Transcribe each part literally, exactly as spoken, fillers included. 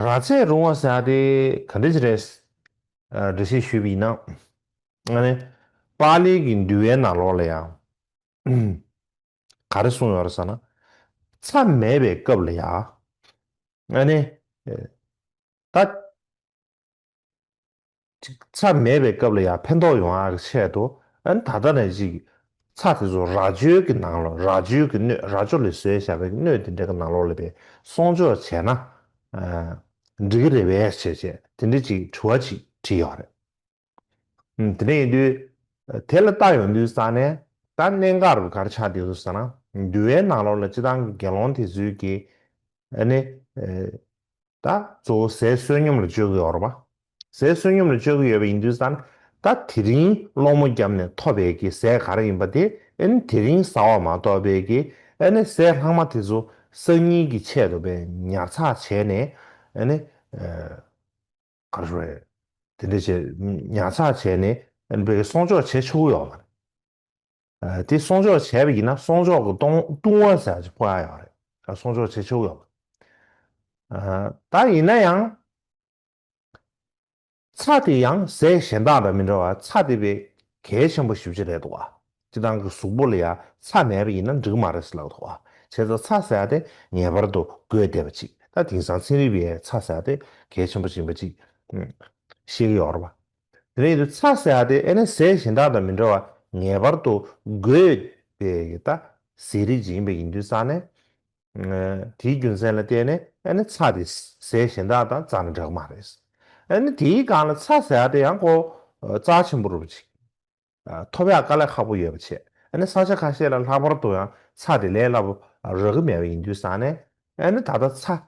ར་ཚད་རུང་བ་ཟེར་ཡ་དེ་ག་འདྲ་ཅིག་རེད། ཨ། འགྲེལ་བཤད་ཞུས་པ་ཡིན་ན། ཨ་ནི། པཱ་ལིའི་གི་འདུལ་བའི་ནང་ལོགས་ལ་ཡང་། ག་རེ་གསུངས་ཡོད་རེད་ཟེར་ན། ཚ་མེད་པའི་སྐབས་ལ་ཡང་། ཨ་ནི། ད། ཅིག་ཚ་མེད་པའི་སྐབས་ལ་ཡང་ཕན་ཐོགས་ཡོང་ཡག་གི་ཆེད་དུ། ཨ་ནི་ད་ལྟ་ནས་ཅིག་ཚྭ་དེ་ཚོ་ར་ཅོའི་གི་ནང་ལོགས། ར་ཅོའི་གི་སྣོད། ར་ཅོ་ལ་བཟོས་བཞག་པའི་སྣོད་དེ་འདྲ་གི་ནང་ལོགས་ལ་བའི་སྲུང་སྐྱོབ་བྱས་ན། ཨ། འགྲིག་གི་རེད་པས་བྱས་བྱས་དེ་འདྲ་ཅིག་དྲི་བ་ཅིག་དྲིས་ཡོད་རེད། ཨ། དེ་འདྲ་ཡིན་དུས། དེ་ལ་ལྟ་ཡོང་དུས་ཙང་ནས་ད་གནད་འགག་རུ་ག་རེ་ཆགས་བསྡད་འདུག་ཟེར་ན། འདུལ་བའི་ནང་ལོགས་ལ་སྤྱིར་བཏང་གི་དགེ་སློང་དེ་ཚོའི་གི། ཨ་ནི། ཨ། ད་གཙོ་བོ་ཟས་བསོད་སྙོམས་ལ་སྤྱོད་ཀྱི་ཡོད་རེད་པ། ཟས་བསོད་སྙོམས་ལ་སྤྱོད་ཀྱི་ཡོད་པ་ཡིན་དུས་ཙང་ནས། ད་དེ་རིང་སློང་མོ་བརྒྱབ་ནས་ཐོབ་པའི་གི་ཟས་ག་རེ་ཡིན་པ་དེ། ཨ་ནི་དེ་རིང་ཟ་བ་མ་གཏོགས་པའི་གི། ཨ་ནི་ཟས་ལྷག་མ་དེ་ཚོ་སང་ཉིན་གྱི་ཆེད་དུ་བའི་ཉར་ཚགས་བྱས་ནས། ཨ་ནི། ཨ། ག་རེ་ཞུ་དགོས་རེད། དེ་འདྲ་བྱས་ཉར་ཚགས་བྱས་ནས། ཨ་ནི་བའི་སྲུང་སྐྱོབ་བྱེད་ཆོག་གི་ཡོད་མ་རེད། ཨ། དེ་སྲུང་སྐྱོབ་བྱས་པ་ཡིན་ན་སྲུང་སྐྱོབ་ཀྱི་ལྟུང་ལྟུང་བ་ཟེར་ཡག་ཅིག་ཕོག་ཡག་ཡོད་རེད། ཨ། སྲུང་སྐྱོབ་བྱེད་ཆོག་ཡོད་མ་རེད། ཨ། ད་ཡིན་ན་ཡང་། ཚྭ་དེ་ཡང་ཟས་གཞན་དག་དང་མི་འདྲ་བར་ཚྭ་དེ་བའི་གལ་ཆེན་པོ་ཞེ་པོ་ཅིག་རེད་འདུག་བ། སྤྱིར་བཏང་གི་གཟུགས་པོ་ལ་ཡང་ཚྭ་མེད་པ་ཡིན་ན་འགྲིག་གི་མ་རེད་ཟེར་ལབ་འདུག་བ། བྱས་ཙང་ཚྭ་ཟེར་ཡག་དེ་ངེས་པར་དུ་དགོས་བསྡད་པ་ཅིག། ད་དེང་སང་ཚན་རིག་པས་ཚྭ་ཟེར་ཡག་དེ་གལ་ཆེན་པོ་ཅིག་ཡིན་པ་ཅིག། ཨ། བཤད་ཀྱི་ཡོད་རེད་པ། དེ་འདྲ་ཡིན་དུས་ཚྭ་ཟེར་ཡག་དེ་ཨ་ནི་ཟས་གཞན་དག་དང་མི་འདྲ་བར་ངེས་པར་དུ་དགོས་པའི་ད་ཟས་རིགས་ཅིག་ཡིན་པ་ཡིན་དུས་ཙང་ནས། ཨ། དེའི་རྒྱུ་མཚན་ལ་བརྟེན་ནས་ཨ་ནི་ཚྭ་དེ་ཟས་གཞན་དག་དང་རྩ་ནས་འདྲ་གི་མ་རེད། ཨ་ནི་དེའི་སྒང་ལ་ཚྭ་ཟེར་ཡག་དེ་ཡང་ཁོ། ཨ། རྩ་ཆེན་པོ་རུ་ཅིག། ཨ། ཐོབ་ཡག་དཀའ་ལས་ཁག་པོ་ཡོད་པ་བྱས། ཨ་ནི་ས་ཆ་ཁ་ཤས་ལ་ལྷག་པར་དུ་ཡང་ཚྭ་དེ་ལས་སླ་པོ་རག་གི་མེད་པ་ཡིན་དུས་ཙང་ནས། ཨ་ནི་ད་ལྟ་ཚྭ་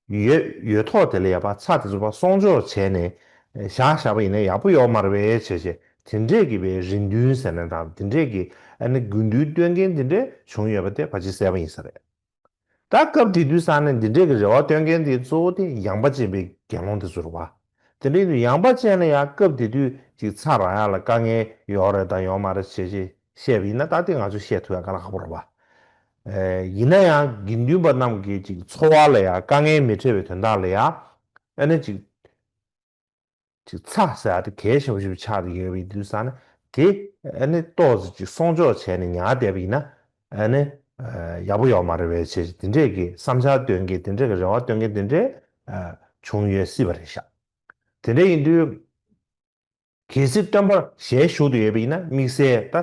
ཡོད། ཡོད་ཐོག་དེ་ལ་ཡང་ཕར་ཚྭ་དེ་ཚོ་ཕར་སྲུང་སྐྱོབ་བྱས་ནས་བཞག་བཞག་པ་ཡིན་ན་ཡག་པོ་ཡོད་མ་རེད་པས་བྱས་བྱས། དེ་འདྲས་ཀྱི་བའི་རེ་འདུན་ཟེར་ན་འདྲ། དེ་འདྲས་ཀྱི་ཨ་ནི་དགོས་འདུན་བཏོན་མཁན་དེ་འདྲས་བྱུང་ཡོད་པ་དེ་ཕལ་ཆེར་གསལ་པོ་ཡིན་ས་རེད། ད་སྐབས་དེ་དུས་ཙང་ནས་འདི་འདྲས་ཀྱི་རེ་བ་བཏོན་མཁན་དེ་གཙོ་བོ་དེ་ཡངས་པ་ཅན་པའི་དགེ་སློང་དེ་ཚོ་རེད་པ། དེ་འདྲས་ཀྱི་ཡངས་པ་ཅན་ལ་ཡང་སྐབས་དེ་དུས་ཅིག་ཚྭ་རག་ཡག་ལ་དཀའ་ངལ་ཡོད་རེད་དང་ཡོད་མ་རེད་བྱས་བྱས་བཤད་པ་ཡིན་ན། ད་དེ་ང་ཚོས་བཤད་ཐུབ་ཡག་དཀའ་ལས་ཁག་པོ་རེད་པ། ཨེ། ཡིན་ན་ཡང་དགེ་འདུན་པ་རྣམས་ཀྱི་ཅིག་འཚོ་བ་ལ་ཡང་དཀའ་ངལ་མི་འཕྲད་པའི་དོན་དག་ལ་ཡང་། ཨ་ནི་ཅིག་ཅིག་ཚྭ་ཟེར་ཡག་དེ་གལ་ཆེན་པོ་ཞིག་ཆགས་ཏེ་ཡོད་པ་ཡིན་དུས་ཙང་ནས། དེ་ཨ་ནི་ཏོག་ཙམ་ཅིག་སྲུང་སྐྱོབ་བྱས་ནས་ཉར་བསྡད་པ་ཡིན་ན། ཨ་ནི་ཡག་པོ་ཡོད་མ་རེད་པས་བྱས། དེ་འདྲས་ཀྱི་བསམ་འཆར་བཏོན་མཁན། དེ་འདྲས་ཀྱི་རེ་བ་བཏོན་མཁན་དེ་འདྲས་བྱུང་ཡོད་སྲིད་པ་རེད་ཤག། དེ་འདྲས་ཡིན་དུས། གལ་སྲིད་སྟོན་པར་ཞལ་བཞུགས་ཏེ་ཡོད་པ་ཡིན་ན། དམིགས་བསལ་ད་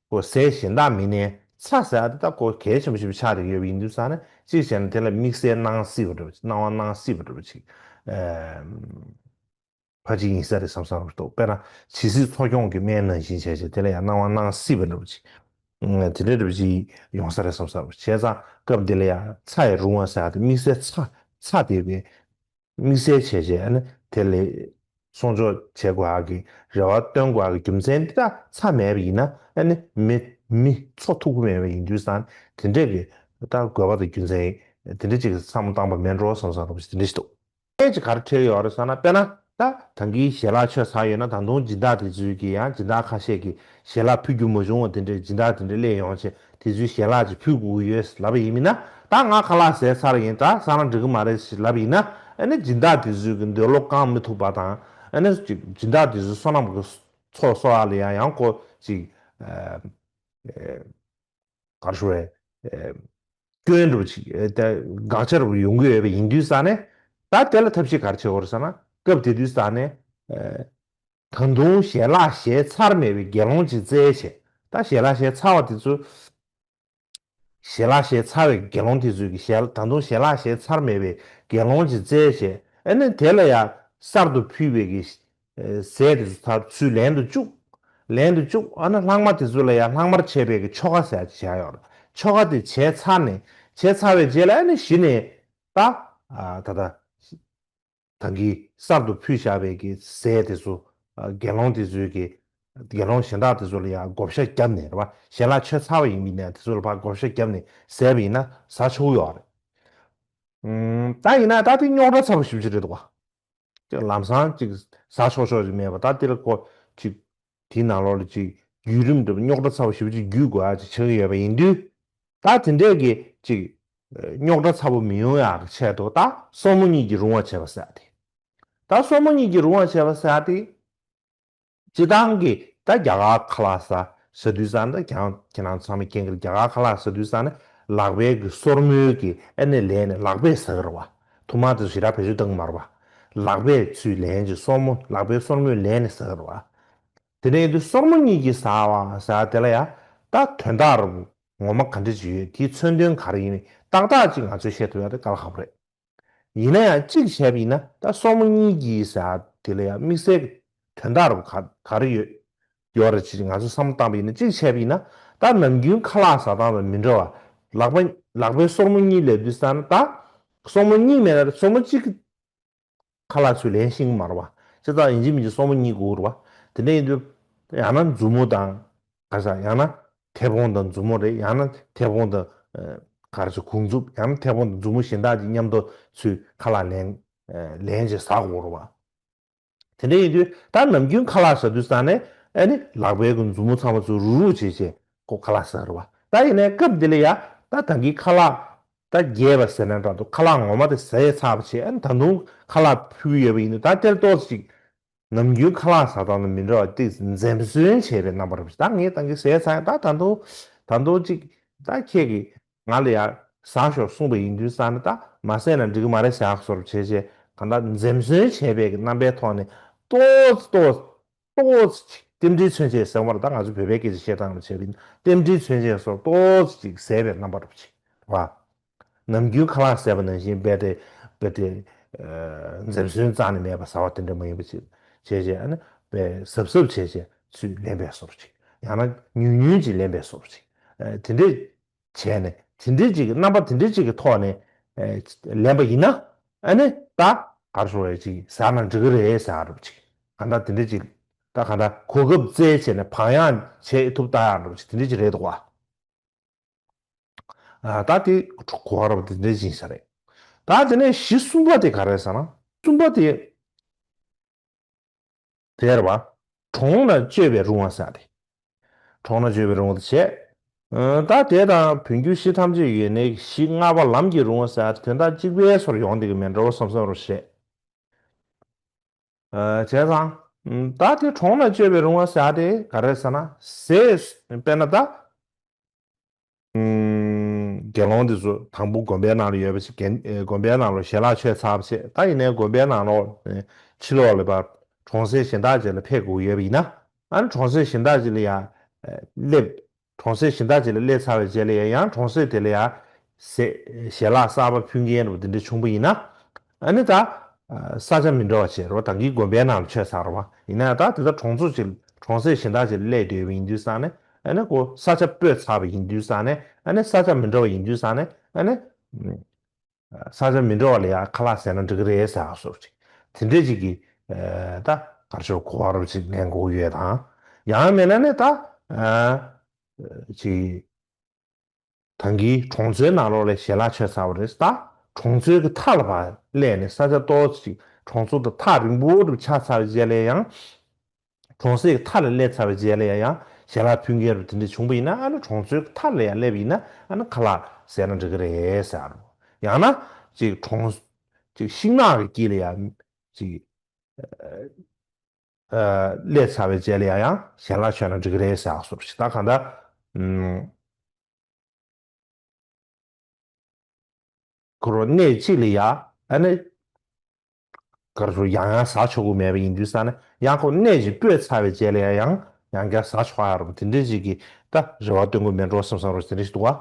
ཁོ་ཟས་གཞན་དག་མིན་ནའི་ཚྭ་ཟེར་ཡག་དེ་ད་ཁོ་གལ་ཆེན་པོ་ཞིག་ཆགས་ཏེ་ཡོད་པ་ཡིན་དུས་ཙང་ནས། གཅིག་བྱས་ན་དེ་ལ་དམིགས་བསལ་གནང་སྲིད་པ་འདྲ་པོ་ཅིག། གནང་བ་གནང་སྲིད་པ་འདྲ་པོ་ཅིག། ཨ། ཕལ་ཆེར་ཡིན་ས་རེད་བསམ་བསམ་འདུག། དཔེར་ན་ཇི་སྲིད་འཚོ་སྐྱོང་གི་སྨན་ནང་བཞིན་བྱས་བྱས་དེ་ལ་ཡང་གནང་བ་གནང་སྲིད་པ་འདྲ་པོ་ཅིག། ཨ། དེ་འདྲ་འདྲ་པོ་ཅིག་ཡོང་ས་རེད་བསམ་བསམ་འདུག། བྱས་ཙང་སྐབས་འདི་ལ་ཡང་ཚྭ་ཡི་རུང་བ་ཟེར་ཡག་དེ་དམིགས་བསལ་ཚྭ། ཚྭ་དེ་བའི་དམིགས་བསལ་བྱས་བྱས། ཨ་ནི་དེ་ལ་སྲུང་སྐྱོབ་བྱེད་དགོས་ཡག་གི་རེ་བ་བཏོན་དགོས་ཡག་གི་རྒྱུ་མཚན་འདི། ད་ཚྭ་མེད་པ་ཡིན་ན་ཨ་ནི་མི་མི་འཚོ་ཐུབ་ཀྱི་མེད་པ་ཡིན་དུས་ཙང་། དེ་འདྲས་ཀྱི་ད་དགོས་པ་དང་རྒྱུ་མཚན་དེ་འདྲས་ཅིག་བསམ་བློ་བཏང་པ་མེད་འགྲོ་བསམ་བསམ་འདྲ་པོ་ཞིག་དེ་འདྲས་ཞིག་འདུག། ཨེ་ཅིག་ག་རེ་འཕྲད་ཡོད་རེད་ཟེར་ན། དཔེར་ན་ད་ད་གིན་ཞལ་ལག་མཆོད་ཚར་ཡོད་ན། ད་དུང་སྦྱིན་བདག་དེ་ཚོས་ཀྱིས་ཡང་སྦྱིན་བདག་ཁ་ཤས་ཀྱིས་ཞལ་ལག་ཕུལ་རྒྱུ་མ་བྱུང་བ་དེ་འདྲས། སྦྱིན་བདག་དེ་འདྲས་སླེབས་ཡོང་བྱས། དེ་ཚོས་ཞལ་ལག་ཅིག་ཕུལ་དགོས་ཀྱི་ཡོད་ལབ་པ་ཡིན་ན། ད་ང་ཁ་ལག་ཟས་ཚར་ཡིན། ད་ཟ་ན་འགྲིག་གི་མ་རེད་ཟེར་ལབ་པ་ཡིན་ན། ཨ་ནི་སྦྱིན་བདག་དེ་ཚོའི་གི་འདོད་བློ་བསྐང་མི་ཐུབ་པ་དང་། ཨ་ནི་ཅིག་སྦྱིན་བདག་དེ་ཚོའི་བསོད་ནམས་ཀྱི་ཚོགས་གསོག་ཡག་ལ་ཡང་ཡང་ཁོ་ཅིག་ཨ་ཨ་ག་རེ་ཞུ་དགོས་རེད། ཨ་སྐྱོན་འདྲ་པོ་ཅིག། ཨ་ད་དགག་བྱ་འདྲ་པོ་ཡོང་གི་ཡོད་པ་ཡིན་དུས་ཙང་ནས། ད་དེ་ལ་ཐབས་ཤེས་ག་རེ་བྱེད་དགོས་རེད་ཟེར་ན། སྐབས་དེ་དུས་ཙང་ནས། ཨ་ད་དུང་ཞལ་ལག་བཞེས་ཚར་མེད་པའི་དགེ་སློང་ཅིག་བཙལ་བྱས། ད་ཞལ་ལག་བཞེས་ཚར་བ་དེ་ཚོ། ཞལ་ལག་བཞེས་ཚར་བའི་དགེ་སློང་དེ་ཚོས་ཀྱི་ཞལ། ད་དུང་ཞལ་ལག་བཞེས་ཚར་མེད་པའི་དགེ་སློང་ཅིག་བཙལ་བྱས། ཨ་ནི་དེ་ལ་ཡང་གསར་དུ་ཕུལ་བའི་གི་ཨ་ཟས་དེ་ཚོ་ཚུར་ལེན་དུ་བཅུག། ལེན་དུ་བཅུག། ཨ་ནི་ལྷག་མ་དེ་ཚོ་ལ་ཡང་ལྷག་མར་བྱས་པའི་གི་ཆོ་ག་ཟེར་ཡག་ཅིག་བྱས་ཡོད་རེད། ཆོ་ག་དེ་བྱས་ཚར་ནས། བྱས་ཚར་བའི་རྗེས་ལ་ཨ་ནི་གཞི་ནས་ད་ཨ་ད་ལྟ་ད་གིན་གསར་དུ་ཕུལ་བཞག་པའི་གི་ཟས་དེ་ཚོ། ཨ་དགེ་སློང་དེ་ཚོའི་གི། དགེ་སློང་གཞན་དག་དེ་ཚོ་ལ་ཡང་བགོ་བཤའ་བརྒྱབ་ནས་རེད་པ། ཞལ་ལག་མཆོད་ཚར་བ་ཡིན་པ་ཡིན་ནའི་དེ་ཚོ་ལ་ཕར་བགོ་བཤའ་བརྒྱབ་ནས་ཟས་པ་ཡིན་ན་ཟ་ཆོག་གི་ཡོད་རེད། ཨུམ། ད་ཡིན་ན་ད་དེ་རྙོག་དྲ་ཚ་པོ་ཞེ་པོ་ཅིག་རེད་འདུག་བ། ཅིག་ལམ་སང་ཅིག་ཟ་ཆོག་ཆོག་ཅིག་མེད་པ། ད་དེ་ལ་ཁོ་ཅིག་དེའི་ནང་ལོགས་ལ་ཅིག་བརྒྱུད་རིམ་འདྲ་པོ། རྙོག་དྲ་ཚ་པོ་ཞེ་པོ་ཅིག་བརྒྱུད་དགོས་ཡག་ཅིག་ཆགས་ཀྱི་ཡོད་པ་ཡིན་དུས། ད་དེ་འདྲས་ཀྱི་ཅིག་ རྙོག་དྲ་ཚ་པོ་མི་ཡོང་ཡག་གི་ཆེད་དུ་ད་སོར་མོ་གཉིས་ཀྱིས་རུང་བ་བྱེད་པ་ཟེར་ཡ་དེ། ད་སོར་མོ་གཉིས་ཀྱིས་རུང་བ་བྱེད་པ་ཟེར་ཡ་དེ། སྤྱིར་བཏང་གི་ད་རྒྱ་གར་ཁ་ལག་ཟ་ཟ་དུས་ཙང་ད་ཁྱེད་རང་ཚང་མས་མཁྱེན་གྱི་རེད། རྒྱ་གར་ཁ་ལག་ཟ་དུས་ཙང་ནས་ལག་པའི་གི་སོར་མོའི་གི་ཨ་ནི་ལན་ནས་ལག་པས་ཟ་གི་རེད་བ། ཐུར་མ་དེ་ཞེ་དྲག་བེད་སྤྱོད་གཏོང་གི་མ་རེད་བ། ལག་པས་ཚུར་ལན་གྱི་སོར་མོ་ལག་པའི་སོར་མོས་ལན་ནས་ཟ་གི་རེད་བ། དེ་ནས་ཡིན་དུས་སོར་མོ་གཉིས་ཀྱིས་ཟ་བ་ཟ་དེ་ལ་ཡ་ད་དོན་དག་རུ་ངོ་མ་ག་འདྲ་ཅིག་ཡོད། དེའི་མཚོན་དོན་ག་རེ་ཡིན་མིན་ཏག་ཏག་ཅིག་ང་ཚོས་ཤེས་ཐུབ་ཡ་དེ་དཀའ་ལས་ཁག་པོ་རེད། ཡིན་ན་ཡང་གཅིག་བྱས་པ་ཡིན་ན་ད་སོར་མོ་གཉིས་ཀྱིས་ཟ་དེ་ལ་ཡང་དམིགས་བསལ་དོན་དག་རུ་ག་ག་རེ་ཡོད་ཡོད་རེད་ཅེས་ང་ཚོས་བསམ་བློ་བཏང་པ་ཡིན་ན། གཅིག་བྱས་པ་ཡིན་ན་ད་ནམ་རྒྱུན་ཁ་ལག་ཟ་སྟངས་དང་མི་འདྲ་བ། ལག་པ་ལག་པའི་སོར་མོ་གཉིས་སླེབས་དུས་ཙང་ན་ད་སོར་མོ་གཉིས་མེད་ན་སོར་མོ་གཅིག་ཁ་ལག་ཚུར་ལེན་ཤེས་ཀྱི་མ་རེད་བ། བྱས་ཙང་ཡིན་གཅིག་མིན་གཅིག་སོར་མོ་གཉིས་དགོས་རེད་བ། དེ་འདྲ་ཡིན་དུས་ཡང་ན་མཛུབ་མོ་དང་ག་ས་ཡང་ན་མཐེ་བོང་དང་མཛུབ་མོ་རེད། ཡང་ན་མཐེ་བོང་དང་ཨ་ག་རེ་ཟེར་གུང་མཛུབ། ཡང་ན་མཐེ་བོང་དང་མཛུབ་མོ་གཞན་དག་ཅིག་མཉམ་དུ་ཚུར་ཁ་ལག་ལེན་ཨ་ལེན་བྱས་ཟ་དགོས་རེད་བ། དེ་འདྲ་ཡིན་དུས་ད་ནམ་རྒྱུན་ཁ་ལག་ཟ་དུས་ཙང་ནས་ཨ་ནི་ལག་པའི་གི་མཛུབ་མོ་ཚང་མ་ཚུར་རུག་རུག་བྱས་བྱས་ཁོ་ཁ་ལག་ཟ་རེད་བ། ད་ཡིན་ནའི་སྐབས་འདི་ལ་ཡ་ད་ད་གིན་ཁ་ལག་ད་རྒྱས་པ་ཟེར་ན་འདྲ་འདུག་ཁ་ལག་ངོ་མ་དེ་ཟས་ཚར་བ་བྱས། ཨ་ནི་ད་དུང་ཁ་ལག་ཕུལ་གྱི་ཡོད་པ་ཡིན་དུས་ད་དེར་ཏོག་ཙམ་ཅིག་ནམ་རྒྱུན་ཁ་ལག་ཟ་སྟངས་དང་མི་འདྲ་བ་ཏིག་འཛེམ་ཟོན་བྱས་པའི་རྣམ་པ་རེད། ད་ངས་ད་གིན་ཟས་ཚར་ཡ། ད་ད་དུང་ད་དུང་ཅིག་ད་ཁྱེད་ཀྱིས་ང་ལ་ཡ་ཟ་ཤོག་གསུངས་པ་ཡིན་དུས་ཙང་ནས་ད་མ་ཟས་ན་འགྲིག་གི་མ་རེད་ཟེར་ཡག་བཟོ་འདྲ་བྱས་བྱས་གང་ལྟར་འཛེམ་ཟོན་བྱས་པའི་གི་རྣམ་པའི་ཐོག་ནས་ཏོག་ཙམ་ཏོག་ཙམ་ཏོག་ཙམ་ཅིག་རྟེན་འབྲེལ་མཚོན་བྱེད་ཟེར་བ་རེད། ད་ང་ཚོ་བོད་པའི་སྐད་ཆ་བཤད་སྟངས་ལ་བྱས་པ་ཡིན་ན་རྟེན་འབྲེལ་མཚོན་བྱེད་སོགས་ཏོག་ཙམ་ཅིག་ཟས་པའི་རྣམ་པ་རེད་བྱས་བ། ནམ་རྒྱུན་ཁ་ལག་ཟས་པ་ནང་བཞིན་རྦད་དེ་རྦད་དེ་ཨ་འཛེམ་ཟོན་རྩ་ནས་མེད་པ་ཟ་བ་དེ་འདྲ་མ་ཡིན་པ་ཅིག་བྱས་བྱས། ཨ་ནི་རྦད་གཟབ་གཟབ་བྱས་བྱས་ཚུར་ལེན་པའི་བཟོ་འདྲ་ཅིག་ཡང་ན་ཉུང་ཉུང་ཅིག་ལེན་པའི་བཟོ་འདྲ་ཅིག་ཨ་དེ་འདྲས་བྱས་ནས་དེ་འདྲས་ཅིག་རྣམ་པ་དེ་འདྲས་ཅིག་གི་ཐོག་ནས་ཨ་ལེན་པ་ཡིན་ན། ཨ་ནི་ད་ག་རེ་ཟེར་བ་ཅིག་ཟ་ན་འགྲིག་གི་རེད་ཟེར་བ་ཅིག་གང་ལྟར་དེ་འདྲས་ཅིག་ད་གང་ལྟར་གོ་སྐབས་བཙལ་བྱས་ནས་བག་ཡངས་བྱེད་ཐུབ་ལྟ་ཡག་འདྲ་བ་ཅིག་དེ་འདྲས་ཅིག་རེད་འདུག་བ། ཨ་ད་དེ་གོ་བ་ར་བ་དེ་འདྲའི་ཅིག་ཡིན་ས་རེད། ད་དེ་ནས་གཞི་གསུམ་པ་དེ་ག་རེ་ཟེར་ན། གསུམ་པ་དེ་དེ་རེད་བ། གྲོངས་ན་གཅོད་པས་རུང་བ་ཟེར་ཏེ། གྲོངས་ན་གཅོད་པས་རུང་བ་དེ་བྱས། ཨ་ད་དེ་དང་བོད་འགྱུར་གཞི་ཐམས་ཅད་ཡོད་ནའི་གཞི་ལྔ་པ་ལམ་གྱིས་རུང་བ་ཟེར་ཏེ་དོན་དག་གཅིག་པའི་བཟོ་འདྲ་ཡོང་བསྡད་ཀྱི་མེད་འགྲོ་བསམ་བསམ་རུ་བྱས། ཨ་བྱས་ཙང་ད་དེ་གྲོངས་ན་གཅོད་པས་རུང་བ་ཟེར་ཏེ་ག་རེ་ཟེར་ན། ཟས་དཔེར་ན་ད། ཨུམ། དགེ་སློང་དེ་ཚོ་དང་པོ་དགོན་པའི་ནང་ལ་ཡོད་པ་ཞིག་རྒན་ཨེ་དགོན་པའི་ནང་ལ་ཞལ་ལག་མཆོད་ཚར་བ་བྱས། ད་ཡིན་ནའི་དགོན་པའི་ནང་ལོགས་ཨེ་ཕྱི་ལོགས་ལ་ཕར་གྲོང་གསེབ་གཞན་དག་ཅིག་ལ་ཕེབས་དགོས་ཡོད་པ་ཡིན་ན། ཨ་ནི་གྲོང་གསེབ་གཞན་དག་ཅིག་ལ་ཡང་ཨེ་སླེབས། གྲོང་གསེབ་གཞན་དག་ཅིག་ལ་སླེབས་ཚར་བའི་རྗེས་ལ་ཡང་ཡང་གྲོང་གསེབ་དེ་ལ་ཡང་ཟས་ཞལ་ལག་གསར་པ་ཕུལ་མཁན་རེད་པ། དེ་འདྲ་བྱུང་པ་ཡིན་ན། ཨ་ནི་ད་ས་ཆ་མི་འདྲ་བ་བྱས་རོ། ད་གིན་དགོན་པའི་ནང་ལ་མཆོད་ཚར་རོ་བ། ཡིན་ན་ད་དེ་ད་གྲོང་ཚོ་ཅིག་གྲོང་གསེབ་གཞན་དག་ཅིག་ལ་སླེབས་བསྡད་པ་ཡིན་དུས་ཙང་ནས། ཨ་ནི་ཁོ་ས་ཆ་སྤོས་ཚར་བ་ཡིན་དུས་ཙང་ནས། ཨ་ནི་ས་ཆ་མི་འདྲ་བ་ཡིན་དུས་ཙང་ནས། ཨ་ནི་ས་ཆ་མི་འདྲ་བ་ལ་ཡང་ཁ་ལག་ཟས་ན་འགྲིག་གི་རེད་ཟེར་བ་སོགས་ཅིག་དེ་འདྲས་ཅིག་གི་ད་གར་ཤོར་གོ་བ་རོ་ཅིག་ལེན་དགོས་ཡོད་དང་། ཡང་མིན་ན་ནི་ད་ཅིག་ད་གིན་གྲོང་ཚོའི་ནང་ལོགས་ལ་ཞལ་ལག་མཆོད་ཚར་བ་རེད། ད་གྲོང་ཚོའི་གི་མཐའ་ལ་ཕར་སླེབས་ནས་ས་ཆ་ཏོག་ཙམ་ཅིག་གྲོང་ཚོ་དང་ཐག་རིང་པོ་རུ་ཆགས་ཚར་བའི་རྗེས་ལ་ཡང་། གྲོང་གསེབ་ཀྱི་མཐའ་ལ་སླེབས་ཚར་བའི་རྗེས་ལ་ཡང་ཡང་ཞལ་ལག་ཕུལ་མཁན་རུ་དེ་འདྲ་བྱུང་པ་ཡིན་ན། ཨ་ནི་གྲོང་ཚོའི་གི་མཐའ་ལ་ཡང་སླེབས་ཡིན་ན། ཨ་ནི་ཁ་ལག་ཟས་ན་འགྲིག་གི་རེད་ཟེར་རོ། ཡང་ན་ཅིག་གྲོང་ཅིག་ཤིང་ནགས་ཀྱི་དཀྱིལ་ལ་ཡང་ཅིག་ཨ་སླེབས་ཚར་བའི་རྗེས་ལ་ཡང་ཡང་ཞལ་ལག་མཆོད་ན་འགྲིག་གི་རེད་ཟེར་བ་སོགས་ཅིག་ད་གང་ལྟར་ཨུམ། ཁོ་རང་གནས་གཅིག་ལ་ཡ་ཨ་ནི་ག་རེ་ཟེར་ཡང་ཡང་ཟ་ཆོག་གི་མེད་པ་ཡིན་དུས་ཙང་ནས། ཡང་ཁོ་གནས་གཅིག་སྤོས་ཚར་བའི་རྗེས་ལ་ཡ་ཡང་ཡང་བསྐྱར་ཟ་ཆོག་ཡ་རེད་པ། དེ་འདྲ་ཅིག་གི་ད་རེ་བ་བཏོན་གི་མེད་འགྲོ་བསམ་བསམ་རོ། དེ་འདྲ་ཞིག་འདུག་བ།